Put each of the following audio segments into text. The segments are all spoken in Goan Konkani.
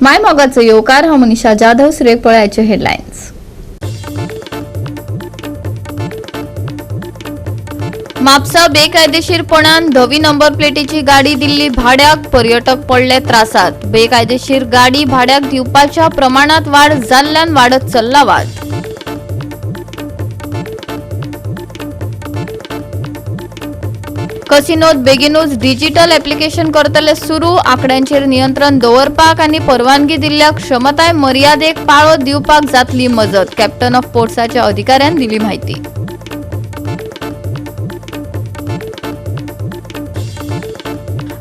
माय मोगाचो येवकार. हांव मनीषा जाधव. सुरेख पळयाचे हेडलायन्स. म्हापसा बेकायदेशीरपणान धवी नंबर प्लेटीची गाडी दिल्ली भाड्याक, पर्यटक पडले त्रासात. बेकायदेशीर गाडी भाड्याक दिवपाच्या प्रमाणात वाड जाल्ल्यान वाडत चल्ला वाद. कसिनोत बेगीनूच डिजिटल ऍप्लिकेशन करतले सुरू. आंकड्यांचेर नियंत्रण दवरपाक आनी परवानगी दिल्ल्या क्षमताय मर्यादेक पाळो दिवपाक जातली मजत. कॅप्टन ऑफ पोर्ट्साच्या अधिकाऱ्यान दिली म्हायती.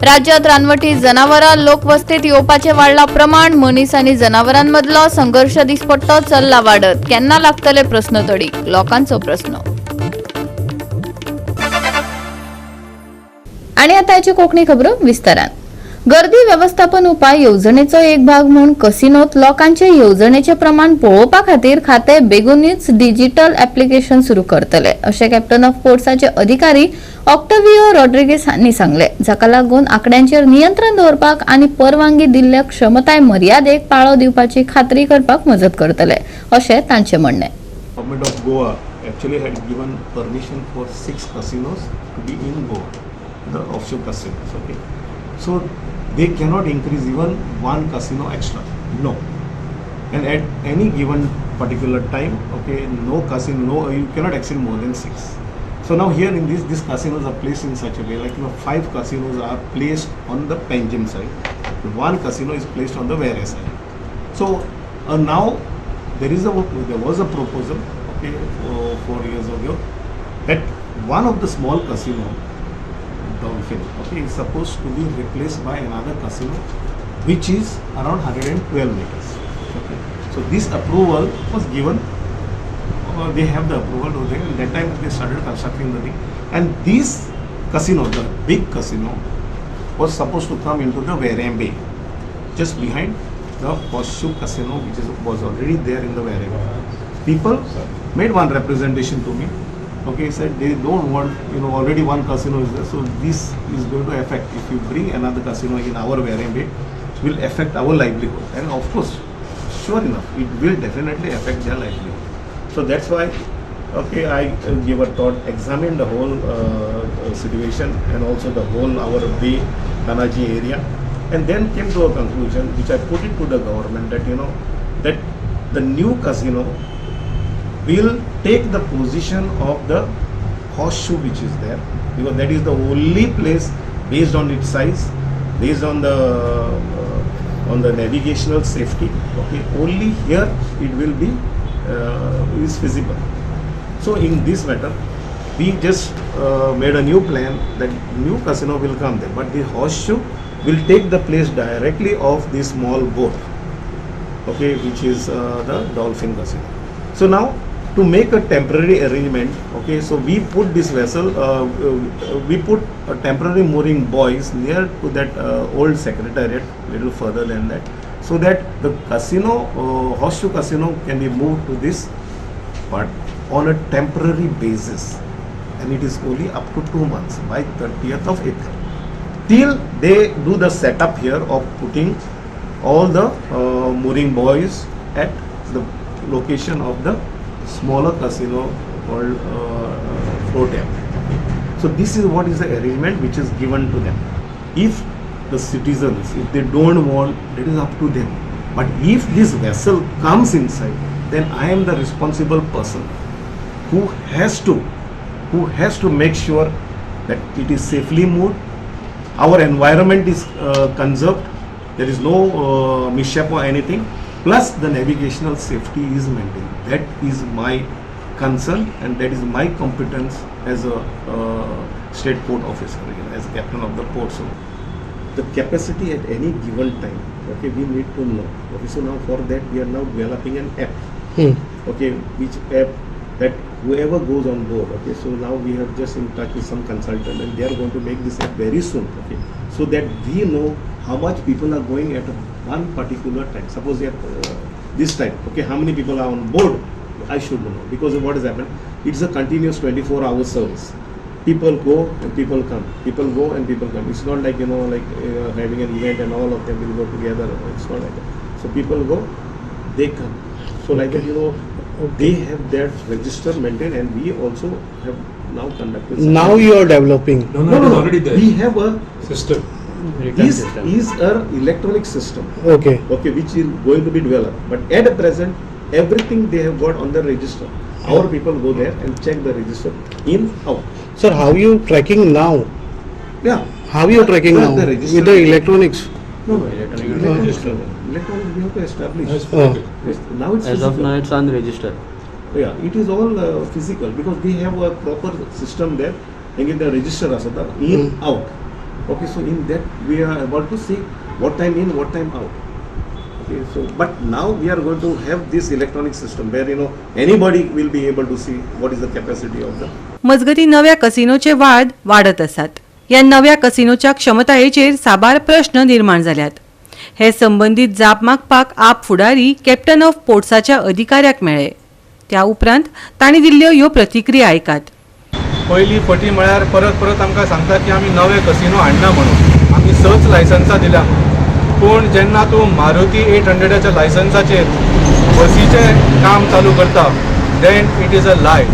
राज्यात रानवटी जनावरां लोकवस्तीत येवपाचे वाडला प्रमाण. मनीस आनी जनावरांमदलो संघर्ष दिसपट्टो चल्ला वाडत. केन्ना लागतले प्रस्न तडीक, लोकांचो प्रस्न. आणि आता याची कोकणी खबरो विस्तारान. गर्दी व्यवस्थापन उपाय येवजणेचो एक भाग म्हूण कसिनोत लोकांचे येवजणेचे प्रमाण पळोवपा खातीर खाते बेगुनूच डिजिटल ऍप्लिकेशन सुरू करतले अशें कॅप्टन ऑफ पोर्ट्साचे अधिकारी ऑक्टोवियो रॉड्रिगेस हांणी सांगले, जाका लागून आंकड्यांचेर नियंत्रण दवरपाक आनी परवानगी दिल्ल्या क्षमताय मर्यादेक पाळो दिवपाची खात्री करपाक मजत करतले अशें तांचें म्हणणें. Government of Goa actually had given permission for 6 casinos to be in Goa, the offshore casinos. Okay, so they cannot increase even one casino extra. No, and at any given particular time, okay, no casino, no, you cannot exceed more than 6. So now here in these casinos are placed in such a way, like 5 casinos are placed on the Panjim side, 1 casino is placed on the Verem side. So now there was a proposal, okay, 4 years ago, that one of the small casino, Dolphin, okay, is supposed to be replaced by another casino, which is around 112 meters. Okay, so this approval was given. They have the approval over there, and that time they started constructing the thing. And this casino, the big casino, was supposed to come into the Verem Bay, just behind the Horseshoe Casino, which was already there in the Verem Bay. People made one representation to me. Okay, said they don't want, already one casino is there, so this is going to affect, if you bring another casino in our Verem Bay, it will affect our livelihood. And of course, sure enough, it will definitely affect their livelihood. So that's why, okay, I gave a thought, examined the whole situation and also the whole our Bay, Panaji area, and then came to a conclusion, which I put it to the government, that, that the new casino will take the position of the Horseshoe which is there, because that is the only place, based on its size, based on the navigational safety, okay, only here it will be is feasible. So in this matter, we just made a new plan that new casino will come there, but the Horseshoe will take the place directly of this small boat, okay, which is the Dolphin Casino. So now, to make a temporary arrangement, okay, so we put this vessel, we put a temporary mooring buoys near to that old secretariat, little further than that, so that the casino, Horseshoe Casino, can be moved to this part on a temporary basis, and it is only up to 2 months, by 30th of April, till they do the setup here of putting all the mooring buoys at the location of the smaller casino called Floatel. So this is what is the arrangement which is given to them. If the citizens, if they don't want, that is up to them. But if this vessel comes inside, then I am the responsible person who has to make sure that it is safely moved, our environment is conserved, there is no mishap or anything, plus the navigational safety is maintained. That is my concern and that is my competence as a state port officer, as a captain of the port. So the capacity at any given time, okay, we need to know. Okay, so now for that we are now developing an app. Okay, which app that whoever goes on board, okay, so now we have just in touch with some consultant and they are going to make this app very soon, okay, so that we know how much people are going at one particular time. Suppose at this time, okay, how many people are on board, I should know, because of what has happened, it's a continuous 24-hour service. People go and people come, people go and people come. It's not like, having an event and all of them will go together. It's not like that. So people go, they come. So like that, you know, they have that register maintained, and we also have now conducted. such Now you are developing. No, no, No, it no, is no. already there. We have a System. this is a electronic system. Okay. Okay, which is going to be developed. But at present, everything they have got on the register. Our people go there and check the register in out. Sir, how you tracking now? Yeah. How you tracking The- now? the register- With the electronics? No, no. Electronic register. Electronic we have to establish. Yes. Oh. Yes, now it's As of physical. now, it's unregistered. Yeah, it is all physical because they have a proper system there and in the register asata in out. Okay, so in that we are able to see what time in, what time out. Okay, so but now we are going to have this electronic system where you know anybody will be able to see what is the capacity of the मजगतीं नव्या कसिनोचे वाद वाडत आसात. ह्या नव्या कसिनोच्या क्षमतायेचेर साबार प्रश्न निर्माण जाल्यात. हे संबंदीत जाप मागपाक आप फुडारी कॅप्टन ऑफ पोर्ट्साच्या अधिकाऱ्याक मेळ्ळे. त्या उपरांत तांणी दिल्ल्यो ह्यो प्रतिक्रिया आयकात. पयली फटी म्हळ्यार परत परत आमकां सांगतात की आमी नवे कसिनो हाडना म्हणून, आमी सच लायसन्सां दिल्या म्हणून. पूण जेन्ना तूं मारुती 800च्या लायसन्साचेर बसीचें काम चालू करता, then it is a lie.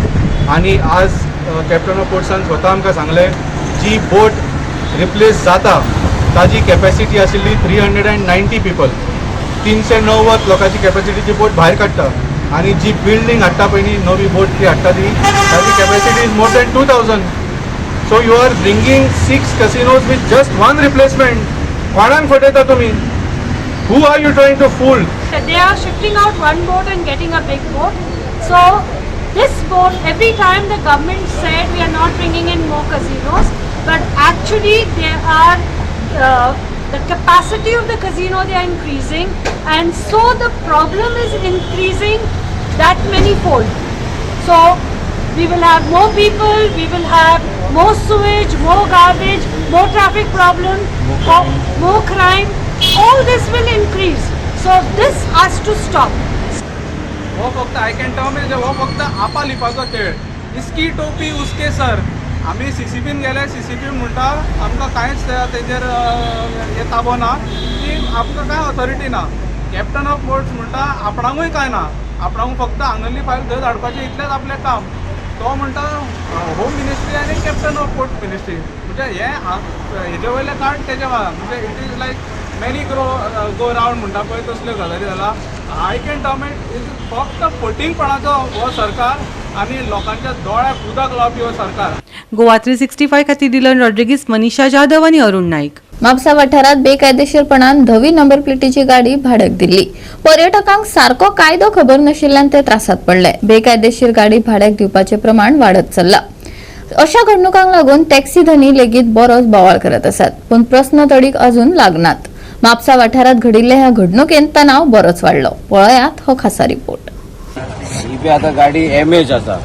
आनी आज कॅप्टन ऑफ पोर्ट्सान स्वता आमकां सांगलें, जी बोट रिप्लेस जाता ताजी कॅपॅसिटी आशिल्ली 390 पिपल, 390 लोकांची कॅपॅसिटीची बोट भायर काडटा आनी जी बिल्डींग हाडटा पळय न्ही, नवी बोट ती हाडटा ती ताजी capacity is more than 2000. So you are bringing 6 casinos with just one replacement. कोणाक फटयता तुमी? Who are you trying to fool? They are shifting out one boat and getting a big boat. So this boat, every time the government said we are not bringing in more casinos, but actually they are, the capacity of the casino they are increasing, and so the problem is increasing that many fold. So we will have more people, we will have more sewage, more garbage, more traffic problem, more crime. All this will increase. So this has to stop. हो फक्त I can term is हो फक्त आपा लिपाचो खेळ. इसकी टोपी उसके सर. आमी सीसीपीन गेले, सीसीपी म्हणटा आमकां कांयच तेजेर हे ताबो ना, की आमकां कांय ऑथॉरिटी ना. कॅप्टन ऑफ पोर्ट्स म्हणटा आपणाकूय कांय ना, आपणाकूय फक्त हांगसरली फायल थंय धाडपाचें इतलेंच आपलें काम. तो म्हणटा होम मिनिस्ट्री आनी कॅप्टन ऑफ पोर्ट मिनिस्ट्री, म्हणजे हें हेजे वयलें कार्ड तेजे म्हणजे it is like many grow go round म्हणटा पळय तसल्यो गजाली जाला. I can term it is फक्त फटींगपणाचो हो सरकार आनी लोकांच्या दोळ्याक उदक लावपी हो सरकार. गोवा 365 खातीर डिलन रॉड्रिगीस, मनीषा जाधव आनी अरुण नाईक. म्हापसा वाठारात बेकायदेशीरपणान धवी नंबर प्लेटीची गाडी भाड्याक दिल्ली. पर्यटकांक सारको कायदो खबर नाशिल्ल्यान ते त्रासात पडले. बेकायदेशीर गाडी भाड्याक दिवपाचे प्रमाण वाडत चल्ला. अशा घडणुकांक लागून टॅक्सी धनी लेगीत बरोच बोवाळ करत आसात, पूण प्रस्न तडीक अजून लागनात. म्हापसा वाठारात घडिल्ल्या ह्या घडणुकेन तणाव बरोच वाडलो. पळयात हो खासा रिपोर्ट. ही बी आतां गाडी एम एच आसा.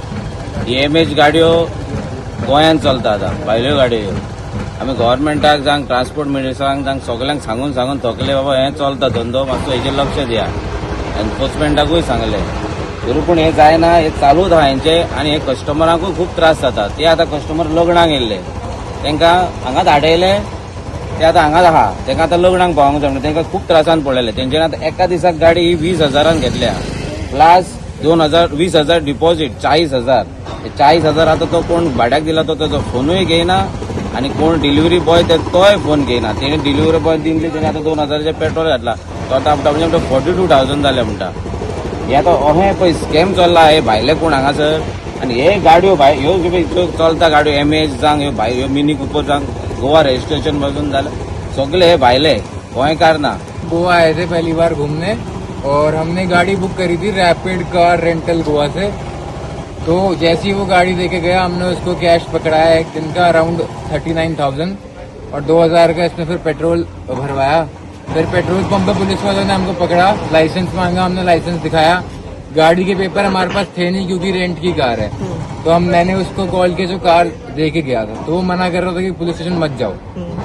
ही एम एच गाडयो गोंयांत चलता आतां, भायल्यो गाडयो ह्यो. आमी गव्हर्मेंटाक जावं ट्रान्सपोर्ट मिनिस्टरांक जावं सगल्यांक सांगून सांगून थकले, बाबा हें चलता धंदो, मातसो हेजेर लक्ष दिया. एनफोर्समेंटाकूय सांगलें तरी पूण हें जायना, हें चालूच आहा हेंचें. आनी हे कस्टमरांकूय खूब त्रास जाता. ते आतां कस्टमर लग्नाक येयल्ले, तांकां हांगाच हाडयले, ते आतां हांगाच आहा, तांकां आतां लग्नाक पावोंक जाय म्हणून तांकां खूब त्रासान पडलेले. तेंच्यानी आतां एका दिसाक गाडी ही 20,000 घेतल्या, प्लस 2,000 20,000 डिपॉझिट, 40,000. 40,000 आतां तो कोण भाड्याक दिला तो ताजो फोनूय घेयना आनी कोण डिलिव्हरी बॉय ते तोय फोन घेयना. तेणे डिलिव्हरी बॉय दिल्ली, तेणे आतां 2,000चें पेट्रोल घातला, तो आतां म्हणजे 42,000 जाले म्हणटा. हे आतां अहें पळय स्कॅम चल्ला हे भायले कोण हांगासर. आनी हे गाडयो भायर ह्यो ज्यो चलता गाडयो एम एच जावं ह्यो भायर ह्यो मिनी कुपर जावं गोवा रजिस्ट्रेशन पासून जालें सगळे हे भायले, गोंयकार ना. गोवा आए थे पहली बार घूमने और हमने गाड़ी बुक करी थी रैपिड कार रेंटल गोवा से. तो जैसे ही वो गाड़ी देके गया हमने उसको कैश पकड़ाया एक दिन का अराउंड 39,000 और 2,000 का इसमें फिर पेट्रोल भरवाया. फिर पेट्रोल पंप पे पुलिस वालों ने हमको पकड़ा, लाइसेंस मांगा, हमने लाइसेंस दिखाया. गाड़ी के पेपर हमारे पास थे नहीं क्योंकि रेंट की कार है. तो हम मैंने उसको कॉल किया जो कार दे के गया था, तो वो मना कर रहा था कि पुलिस स्टेशन मत जाओ,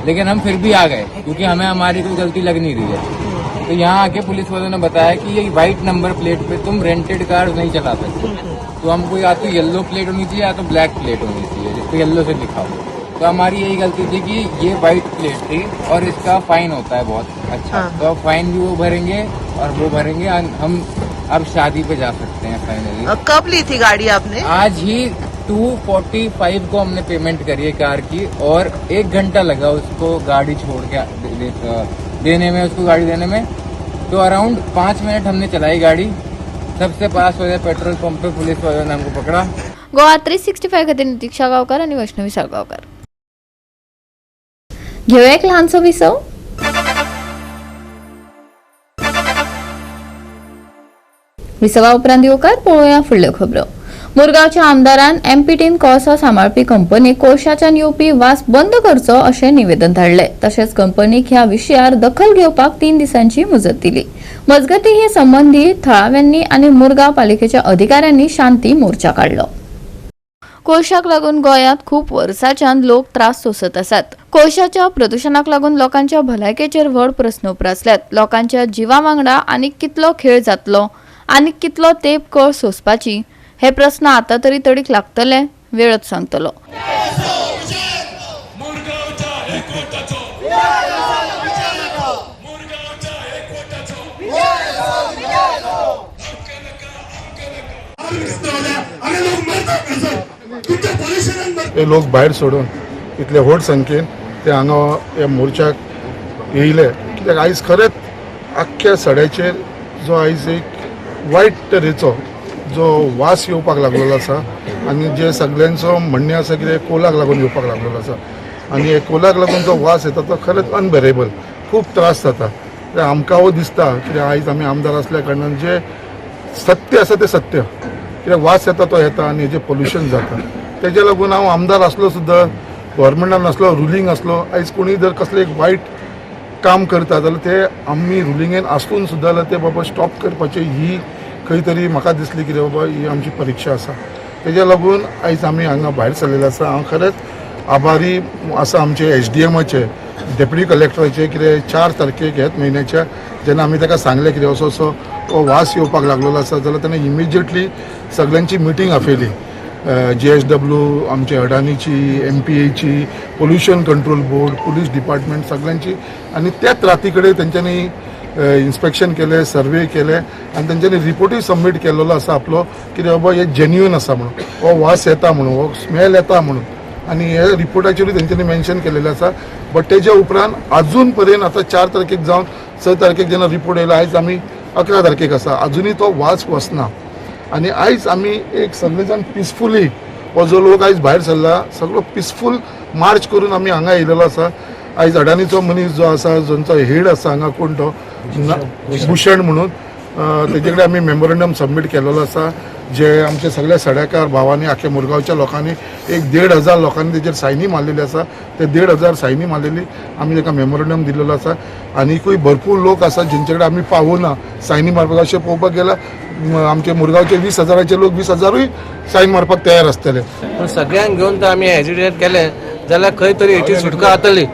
लेकिन हम फिर भी आ गए क्योंकि हमें हमारी कोई गलती लग नहीं रही है. तो यहाँ आके पुलिस वालों ने बताया कि ये व्हाइट नंबर प्लेट पे तुम रेंटेड कार नहीं चला सकते, तो हमको या तो येलो प्लेट होनी चाहिए या तो ब्लैक प्लेट होनी चाहिए जिसपे येलो से लिखा हो. तो हमारी यही गलती थी कि ये वाइट प्लेट थी और इसका फाइन होता है बहुत अच्छा। हाँ। तो फाइन भी वो भरेंगे और वो भरेंगे और हम अब शादी पे जा सकते हैं फाइनली। कब ली थी गाड़ी आपने? आज ही 2:45 को हमने पेमेंट करी है कार की और 1 घंटा लगा उसको गाड़ी छोड़ के दे, दे, देने में, उसको गाड़ी देने में। तो अराउंड 5 मिनट हमने चलाई गाड़ी। सबसे पास वाले पेट्रोल पंप पे पुलिस वालों ने हमको पकड़ा। गोवा 365 खातीर दीक्षा गांवकार आनी वैष्णवी साळगांवकार। घेवया एक ल्हानसो विसव। विसवा उपरांत येवकार पळोवया फुडल्यो खबरो। मुरगांवच्या आमदारान एमपीटीन कोळसो सांबाळपी कंपनीक कोळशाच्यान येवपी वास बंद करचो अशें निवेदन धाडलें। तशेंच कंपनीक ह्या विशयार दखल घेवपाक 3 दिसांची मुजत दिली। मजगतीं हे संबंदी थळाव्यांनी आनी मुरगांव पालिकेच्या अधिकाऱ्यांनी शांती मोर्चा काडलो। कोळशाक लागून गोंयांत खूब वर्सांच्यान लोक त्रास सोंसत आसात। कोळशाच्या प्रदुशणाक लागून लोकांच्या भलायकेचेर व्हड प्रस्न उप्रासल्यात। लोकांच्या जिवा वांगडा आनीक कितलो खेळ जातलो, आनीक कितलो तेंप कळ सोंसपाची, हे प्रस्न आतां तरी तडीक लागतले, वेळच सांगतलो। हे लोक भायर सोडून इतले व्हड संख्येन ते हांगा ह्या मोर्चाक येयले, कित्याक आयज खरेंच आख्ख्या सड्याचेर जो आयज एक वायट तरेचो जो वास येवपाक लागलेलो आसा आनी जे सगल्यांचो म्हणणें आसा कितें कोलाक लागून येवपाक लागलेलो आसा आनी हे कोलाक लागून जो वास येता तो खरेंच अनबेरेबल, खूब त्रास जाता। आमकां हो दिसता कित्याक आयज आमी आमदार आसल्या कारणान जे सत्य आसा तें सत्य, कित्याक वास येता तो येता आनी हेजें पोल्युशन जाता। तेज्या लागून हांव आमदार आसलो सुद्दां, गव्हर्मेंटान आसलो, रुलींग आसलो, आयज कोणूय जर कसलें एक वायट काम करता जाल्यार ते आमी रुलिंगेन आसून सुद्दां जाल्यार ते बाबा स्टॉप करपाची ही खंय तरी म्हाका दिसली कितें बाबा ही आमची परिक्षा आसा। तेज्या लागून आयज आमी हांगा भायर सरलेले आसा। हांव खरेंच आभारी आसा आमचे एसडीएमाचे, डेप्युटी कलेक्टराचे, कितें 4 तारखेक ह्याच म्हयन्याच्या जेन्ना आमी ताका सांगलें कितें असो असो हो वास येवपाक लागलेलो आसा जाल्यार ताणें इमिजिएटली सगल्यांची मिटींग आपयली। GSW आमचे अडानीची, MPAची, pollution control board, police department सगळ्यांची, आनी त्याच राती कडेन तेंच्यांनी इन्स्पेक्शन केलें, सर्वे केलें आनी तेंच्यांनी रिपोर्टूय सबमीट केल्लो आसा आपलो कितें बाबा हे जेन्युइन आसा म्हणून, हो वास येता म्हणून, हो स्मेल येता म्हणून, आनी हे रिपोर्टाचेरूय तेंच्यांनी मेन्शन केलेलें आसा। बट तेज्या उपरांत आजून पर्यंत आतां 4 तारखेक जावन 6 तारखेक जेन्ना रिपोर्ट येयलो, आयज आमी 11 तारखेक आसा, आजुनूय तो वास वचना। आनी आयज आमी एक सगळे जाण पिसफुली हो जो लोक आयज भायर सरला सगळो पिसफूल मार्च करून आमी हांगा येयलेलो आसा। आयज अडानीचो मनीस जो आसा, जांचो हेड आसा हांगा कोण तो भूषण म्हणून, तेजे कडेन आमी मेमोरंडम सबमीट केलेलो आसा, जे आमचे सगळ्या सड्याकार भावांनी, आख्या मुरगांवच्या लोकांनी एक 1500 लोकांनी तेजेर सायनी मारलेली आसा। ते 1500 सायनी मारलेली आमी ताका मेमोरंडम दिलेलो आसा। आनीकूय भरपूर लोक आसा जेंचे कडेन आमी पावना सायनी मारपाक। अशें पळोवपाक गेल्यार आमचे मुरगांवचे 20,000 लोक 20,000 सायन मारपाक तयार आसतले। पूण सगळ्यांक घेवन तर आमी एजिटेट केलें जाल्यार खंय तरी हेची सुटका जातली।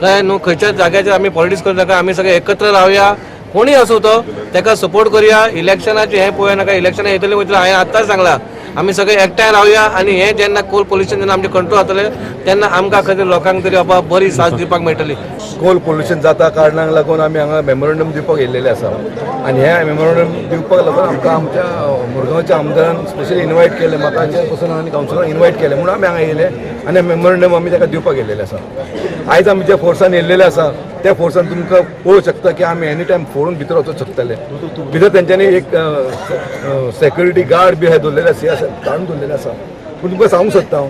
कळ्ळें न्हू? खंयच्याच जाग्याचेर आमी पॉलिटिक्स करूं नाका, आमी सगळे एकत्र रावया, कोणूय आसूं तो ताका सपोर्ट करुया। इलेक्शनाचें हें पळोवया नाका, इलेक्शनां येतलीं वयतलीं, हांवें आत्तांच सांगलां, आमी सगळे एकठांय रावया आनी हें जेन्ना कोल पोल्युशन जेन्ना आमचें कंट्रोल जातलें तेन्ना आमकां खंय तरी लोकांक तरी बाबा बरी साथ दिवपाक मेळटली। कोल पोल्युशन जाता कारणाक लागून आमी हांगा मेमोरंडम दिवपाक येयलेले आसा आनी हें मेमोरंडम दिवपाक लागून आमकां आमच्या मुरगांवच्या आमदारान स्पेशली इनवायट केलें, म्हाका चेअरपर्सन आनी कावन्सिलरान इनवायट केलें म्हणून आमी हांगा येयले आनी मेमोरंडम आमी ताका दिवपाक येयलेले आसा। आयज आमी ज्या फोर्सान येयलेले आसा त्या फोर्सान तुमकां पळोवंक शकता की आमी एनी टायम फोडून भितर वचूंक शकतले। भितर तेंच्यांनी एक सेक्युरिटी गार्ड बी दवरलेले आसा, काडून दवरलेले आसा। पूण तुमकां सांगूंक सोदता हांव,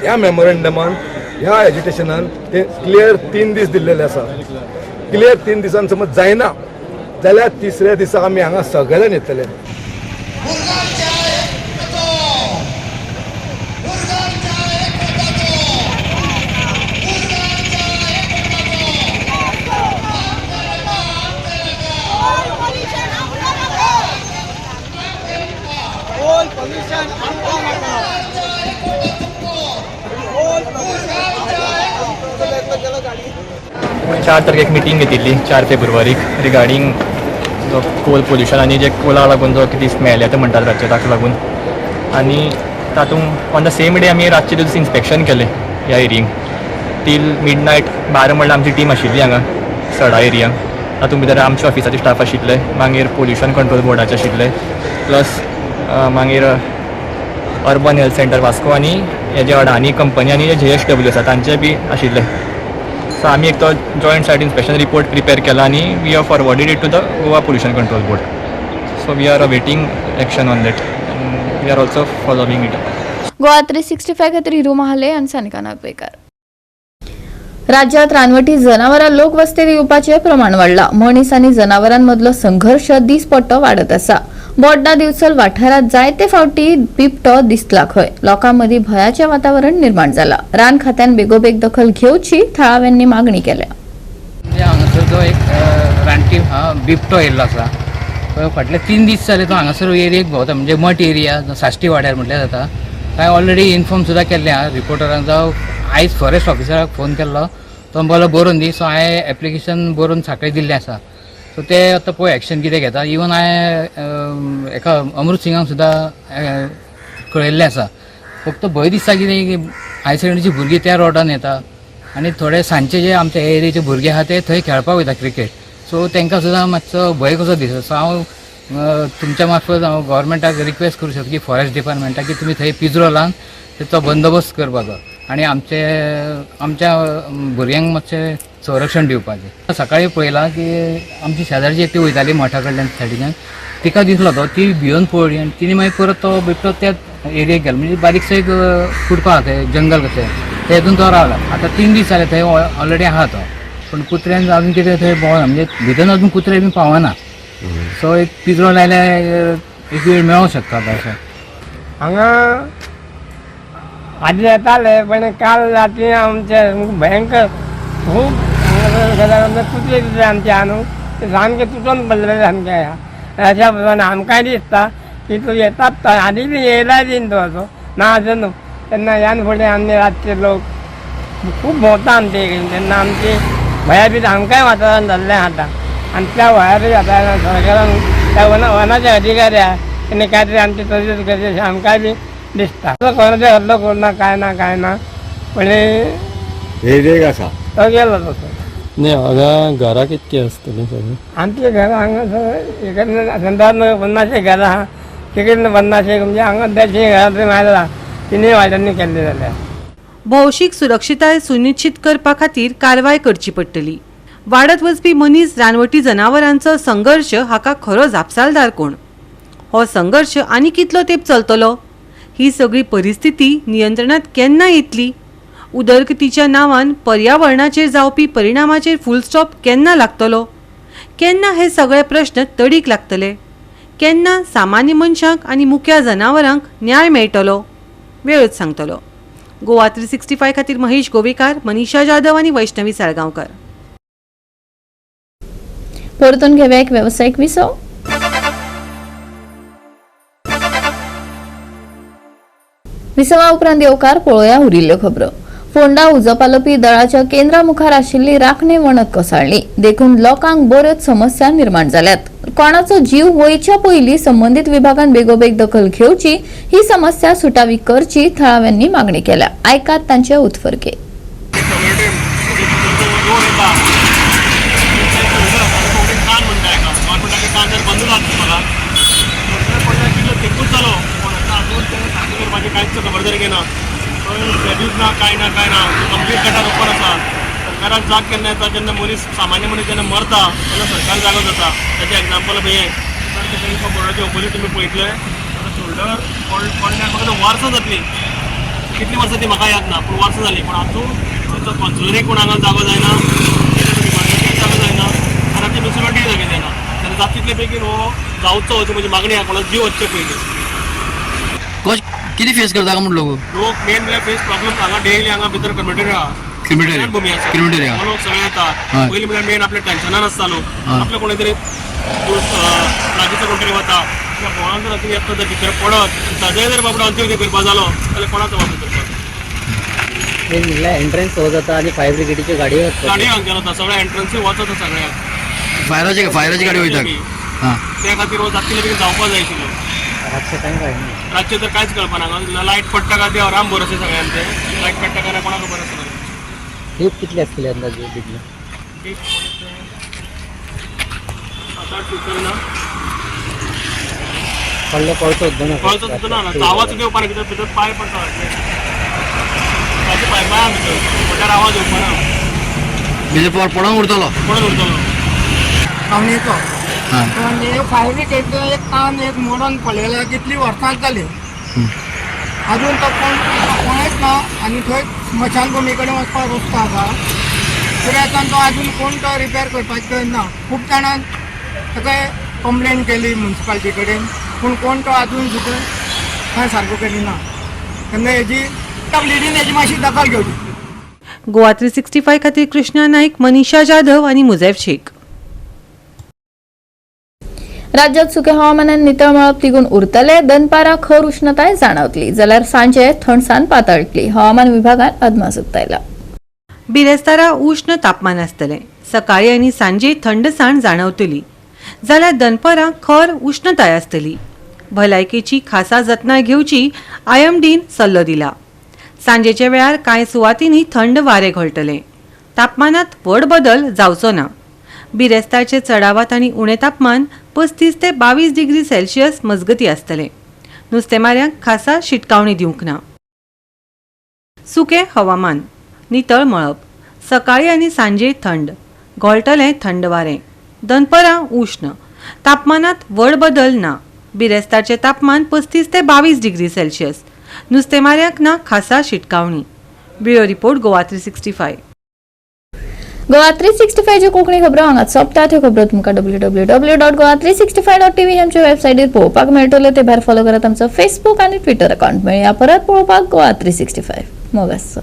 ह्या मेमोरंडमान ह्या एजिटेशनान ते क्लियर 3 दीस दिल्लेले आसा। क्लियर 3 दिसान समज जायना जाल्यार तिसऱ्या दिसा आमी हांगा सगळ्यान येतले। चार तारखेक मिटींग घेतिल्ली 4 फेब्रुवारीक रिगार्डींग जो कोल पोल्युशन आनी जे कोला लागून जो कितें स्मेल येता म्हणटात रातचे ताका लागून, आनी तातूंत ऑन the same day आमी रातचे दिस इन्स्पेक्शन केलें। ह्या एरियेक टील मिड नायट 12 म्हणल्यार आमची टीम आशिल्ली हांगा सडा एरियांक. तातूंत भितर आमच्या ऑफिसाचे स्टाफ आशिल्ले, मागीर पोल्युशन कंट्रोल बोर्डाचे आशिल्ले, प्लस मागीर अर्बन हेल्थ सेंटर वास्को आनी हे जे अडानी कंपनी आनी जे JSW आसा तांचे बी आशिल्ले. सो आमी एक तो joint site inspection report prepare केला आनी we have forwarded it to the Goa Pollution Control Board. So we are awaiting action on that and we are also following it. Goa 365 खातीर हिरू महाले आनी सानिका नागवेकर. राज्यात रानवटी जनावरां लोकवस्तीत येवपाचें प्रमाण वाडलां. मनीस आनी जनावरांमदलो संघर्श दीसपट्टो वाडत आसा. बोड्डा दिवचल वाठारांत जायते फावटी बिबटो दिसला खंय. लोकां मदीं भंयाचें वातावरण निर्माण जालां. रान खात्यान बेगोबेग दखल घेवची थळाव्यांनी मागणी केल्या. म्हणजे हांगासर जो एक रानटी बिबटो येयल्लो आसा पळय, फाटले 3 दीस जाले तो हांगासर एरियेक भोंवता, म्हणजे मठ एरिया साश्टी वाड्यार म्हटल्यार जाता. हांवें ऑलरेडी इन्फॉर्म सुद्दां केल्लें आहा रिपोर्टरांक, जावं आयज फॉरेस्ट ऑफिसराक फोन केल्लो, तो म्हणपाक लागलो बरोवन दी. सो हांवें एप्लिकेशन बरोवन सकाळीं दिल्लें आसा. सो ते आतां पळय एक्शन कितें घेता. इवन हांवें एका अमृत सिंगाक सुद्दां कळयल्लें आसा. फक्त भंय दिसता कितें की हायर सेकंडरीची भुरगीं त्या रोडान येता आनी थोडे सांजचे जे आमच्या एरियेचे भुरगे आहा ते थंय खेळपाक वयता क्रिकेट. सो तांकां सुद्दां मातसो भंय कसो दिसता. सो हांव तुमच्या मार्फत हांव गव्हर्मेंटाक रिक्वेस्ट करूं शकता की फॉरेस्ट डिपार्टमेंटाक की तुमी थंय पिंजरो लावन तेचो बंदोबस्त करपाचो आनी आमचे आमच्या भुरग्यांक मातशें संरक्षण दिवपाचें. सकाळीं पळयलां की आमची शेजारची एकटी वयताली मठा कडल्यान सायडीच्यान, तिका दिसलो तो, ती भियोन पळ्ळी आनी तिणें मागीर परत तो बिबटो त्या एरियेक गेलो. म्हणजे बारीकसो एक कुडको आहा थंय जंगल कशें, तेतून तो रावला. आतां 3 दीस जाले थंय ऑलरेडी आहा तो, पूण कुत्र्यान अजून कितें थंय भोंवना, म्हणजे भितर अजून कुत्रे बी पावना. सो एक पिंजरो लायल्यार एक वेळ मेळोंक शकता अशें. हांगा आदी येताले, पण काल राती आमचे भयंकर खूब हांगासर कुत्रे बित्रे आमचे आहा न्हू ते सामके तुटोन पडलेले सामके आहा. अशा प्रमाणे आमकांय दिसता की तो येतात, तो आदी बी येयला बीन तो असो ना अशें न्हू. तेन्ना ह्यान फुडें आमी रातचे लोक खूब भोंवता आमचे कडेन, तेन्ना आमची भंया बी आमकांय वातावरण जाल्लें आहा. आनी त्या भंया बी वातावरणान सरकारान त्या वनाचे अधिकारी आहा तेणी काय तरी आमची तजवीज करची अशें आमकांय बी दिसता. कोणाचे हल्लो करुना काय ना काय ना, पण एरियेक आसा तो गेलो तसो. न्ही, हांगा घरां कितकी आसतलीं सगळीं? आमचे घरां हांगासर इकडनं संदान 50 घरां आहा, तिकडनं 50, म्हणजे हांगा 150 घरां तरी मारला तिनूय वाट्यांनी केल्ली जाल्यार. भौशीक सुरक्षिताय सुनिश्चित करपा खातीर कारवाय करची पडटली. वाडत वचपी मनीस रानवटी जनावरांचो संघर्श हाका खरो जापसालदार कोण? हो संघर्श आनी कितलो तेंप चलतलो? ही सगळी परिस्थिती नियंत्रणात केन्ना येतली? उदरगतीच्या नांवान पर्यावरणाचेर जावपी परिणामाचेर फुलस्टॉप केन्ना लागतलो? केन्ना हे सगळे प्रश्न तडीक लागतले? केन्ना सामान्य मनशांक आनी मुक्या जनावरांक न्याय मेळटलो? वेळच सांगतलो. गोवा 365 खातीर महेश गोवेकार, मनीषा जाधव आनी वैष्णवी साळगांवकर. परतून घेवया एक वेवसायीक विसव. विसवा उपरांत येवकार पळोवया उरिल्ल्यो खबरो. फोंडा उजो पालोवपी दळाच्या केंद्रा मुखार आशिल्ली राखणे वणत कोसळ्ळी, देखून लोकांक बऱ्योच समस्या निर्माण जाल्यात. कोणाचो जीव वयच्या पयलीं संबंदीत विभागान बेगोबेग दखल घेवची, ही समस्या सुटावी करची थळाव्यांनी मागणी केल्या. आयकात तांचे उत्फर्के. खबरदारी घेना, स्टॅच्यूज ना, काय ना काय ना, कंप्लीट गटार ओपन आसा. सरकाराक जाग केन्ना येता? जेन्ना मनीस, सामान्य मनीस जेन्ना मरता तेन्ना सरकार जागो जाता. ताचें एग्जाम्पल हें बोर्डाचे ओपोजीट तुमी पळयतले जाल्यार शोल्डर पडल्यार म्हाका वर्सां जातली, कितलीं वर्सां ती म्हाका याद ना, पूण वर्सां जालीं. पूण आजून थंयचो कौन्सिलरूय कोण हांगा जागो जायना, डिपार्टमेंटूय जागो जायना, आनी म्युनिसिपालिटीय जागे जायना. तेन्ना जाता तितले बेगीन हो जावचो अशी म्हजी मागणी आहा, कोणाचो जीव वचचे पयलीं. कितें फेस करता म्हण लोक? लोक मेन म्हळ्यार फेस प्रॉब्लम हांगा डेली हांगा भितर क्रिमेटरी आहा, भूमी आसा, क्रिमेटरी लोक सगळे येता. पयलीं म्हळ्यार मेन आपल्या टेन्शनान आसता लोक, आपल्या कोणी तरी लागींचो कोण तरी वता, त्या भोंवान जर अशें येता जर भितर पडत ताजेय जर बाबडो अंत्यविधी करपा जालो जाल्यार कोणाचो वाचो करपाक? मेन म्हणल्यार एंट्रन्स हो जाता आनी फायर ब्रिगेडीच्यो गाडयो गाडयो हांगच्यान वता, सगळ्या एंट्रन्सूय वचत सगळ्याक. फायराची गाडी वयता त्या खातीर हो जाता तितले बेगीन जावपा जाय आशिल्लो. रातचें कांय कळना, रातचें तर कांयच कळपाना, लायट पडटा काय ते आराम भरोसे सगळ्यांचे. ट्रॅक काडटा काय ना कोणाक खबर आसना. डीप कितली आसतली अंदाजे बिडली? डीप 7-8 फूट ना. पडले कळचो सुद्दां ना. कळचो सुद्दां ना, आवाज सुद्दां येवपा ना, कित्याक भितर पाय पडटा, ताचे पाय पांया भितर म्हटल्यार आवाज येवपा ना. भितर पडोन उरतलो. पडून उरतलो. कावणेचो पण हे फायर ब्रिगेडचो एक कान एक मोडून पडलेले, कितली वर्सां जाली, अजून तो कोण कोणेच ना. आनी थंय स्मशानभुमी कडेन वचपाक रस्तो आसा, तरी आतां तो अजून कोण तो रिपेर करपाक ना. खूब जाणां ताका कंप्लेन केली मुन्सिपालिटी कडेन, पूण कोण तो अजून सुद्दां कांय सारको करिना. तेन्ना हेजी तकलीन हेजी मातशी दखल घेवची. गोवा 365 खातीर कृष्णा नाईक, मनीषा जाधव आनी मुझेफ शेख. राज्यात सुक्या हवामानान नितळ मळब तिगून उरतले. दनपारां खर उष्णताय जाणवतली, जाल्यार सांजे थंडसाण पातळटली. हवामान विभागान अदमास उक्तायला. बिरेस्तारा उष्ण तापमान आसतलें. सकाळी आनी सांजे थंडसाण जाणवतली, जाल्यार दनपरां खर उष्णताय आसतली. भलायकेची खासा जतनाय घेवची आयएमडीन सल्लो दिला. सांजेच्या वेळार कांय सुवातींनी थंड वारें घोळटलें. तापमानात व्हड बदल जावचो ना. बिरेस्तारचें चडावत आनी उणें तापमान 35 ते 22 डिग्री सेल्सियस मजगती आसतलें. नुस्तेमाऱ्यांक खासा शिटकावणी दिवंक ना. सुकें हवामान, नितळ मळब, सकाळी आनी सांजे थंड घोळटलें थंड वारें, दनपरां उष्ण, तापमानात व्हड बदल ना. बिरेस्तारचें तापमान 35 ते 22 डिग्री सेल्सियस. नुस्तेमाऱ्यांक ना खासा शिटकावणी. Bureau report, Goa 365. Goa 365च्यो Konkani खबरो हांगाच सोंपतात. ह्यो खबरो तुमकां www.goa365.tv आमच्या वेबसायटीर पळोवपाक मेळटल्यो. ते भायर फॉलो करात आमचो फेसबूक आनी ट्विटर अकाउंट. मेळया परत पळोवपाक गोवा 365. मोग आसचो.